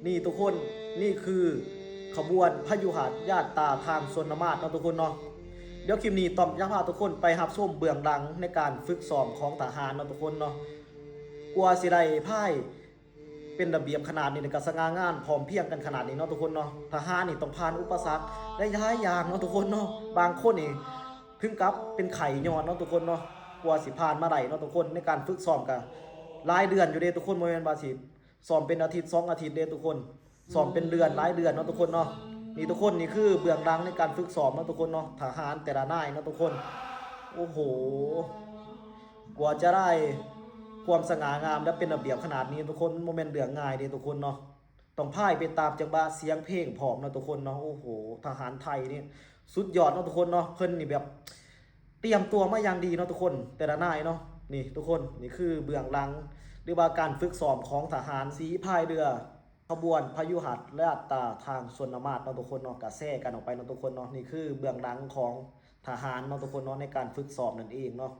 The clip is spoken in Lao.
ນີ້ທຸກຄົນ ນີ້ຄືຂະບວນພະຍຸຫະຍາດຕາທາງຊົນນະມາດເນາະທຸກຄົນເນາະ. ດຽວຄລິບນີ້ຕ້ອມຈະພາທຸກຄົນໄປຮັບຊົມເບື້ອງຫຼັງໃນການຝຶກຊ້ອມຂອງທະຫານເນາະທຸກຄົນເນາະ. ກວ່າຊິໄດ້ພາຍເປັນລະບຽບຂະໜາດນີ້ ແລະກະສະຫງ່າງາມພ້ອມພຽງກັນຂະໜາດນີ້ເນາະທຸກຄົນເນາະ. ທະຫານນີ້ຕ້ອງຜ່ານອຸປະສັກຫຼາຍໆຢ່າງເນາະທຸກຄົນເນາະ. ບາງຄົນນີ້ເຖິງກັບເປັນໄຂ້ຍ້ອນເນາະທຸກຄົນເນາະ. ກວ່າຊິຜ່ານມາໄດ້ເນາະທຸກຄົນ ໃນການຝຶກຊ້ອມກະຫຼາຍເດືອນຢູ່ເດ້ທຸກຄົນ ບໍ່ແມ່ນວ່າຊິ ຊ້ອມເປັນອາທິດສອງອາທິດເດ້ທຸກຄົນ ຊ້ອມເປັນເດືອນຫຼາຍເດືອນເນາະທຸກຄົນເນາະ. ນີ້ທຸກຄົນ ນີ້ຄືເບື້ອງຫຼັງໃນການຝຶກຊ້ອມເນາະທຸກຄົນເນາະ ທະຫານແຕ່ລະນາຍເນາະທຸກຄົນ. ໂອ້ໂຫ ກວ່າຈະໄດ້ຄວາມສະຫງ່າງາມ ແລະເປັນລະບຽບຂະໜາດນີ້ທຸກຄົນ ມັນບໍ່ແມ່ນເລື່ອງງ່າຍເດ້ທຸກຄົນເນາະ. ຕ້ອງພາຍໄປຕາມຈັງຫວະສຽງເພງພ້ອມເນາະທຸກຄົນເນາະ. ໂອ້ໂຫ ທະຫານໄທນີ້ສຸດຍອດເນາະທຸກຄົນເນາະ ເພິ່ນນີ້ແບບ ຕຽມຕົວມາຢ່າງດີເນາະທຸກຄົນ ແຕ່ລະນາຍເນາະ. ນີ້ທຸກຄົນ ນີ້ຄືເບື້ອງຫຼັງ ຫຼືວ່າການຝຶກຊ້ອມຂອງທະຫານສີພາຍເຮືອ ຂະບວນພະຍຸຫະຍາດຕາທາງຊົນນະມາດເນາະທຸກຄົນເນາະ. ກະແຊກັນອອກໄປເນາະທຸກຄົນເນາະ. ນີ້ຄືເບື້ອງຫຼັງຂອງທະຫານເນາະທຸກຄົນເນາະ ໃນການຝຶກຊ້ອມນັ້ນເອງເນາະ.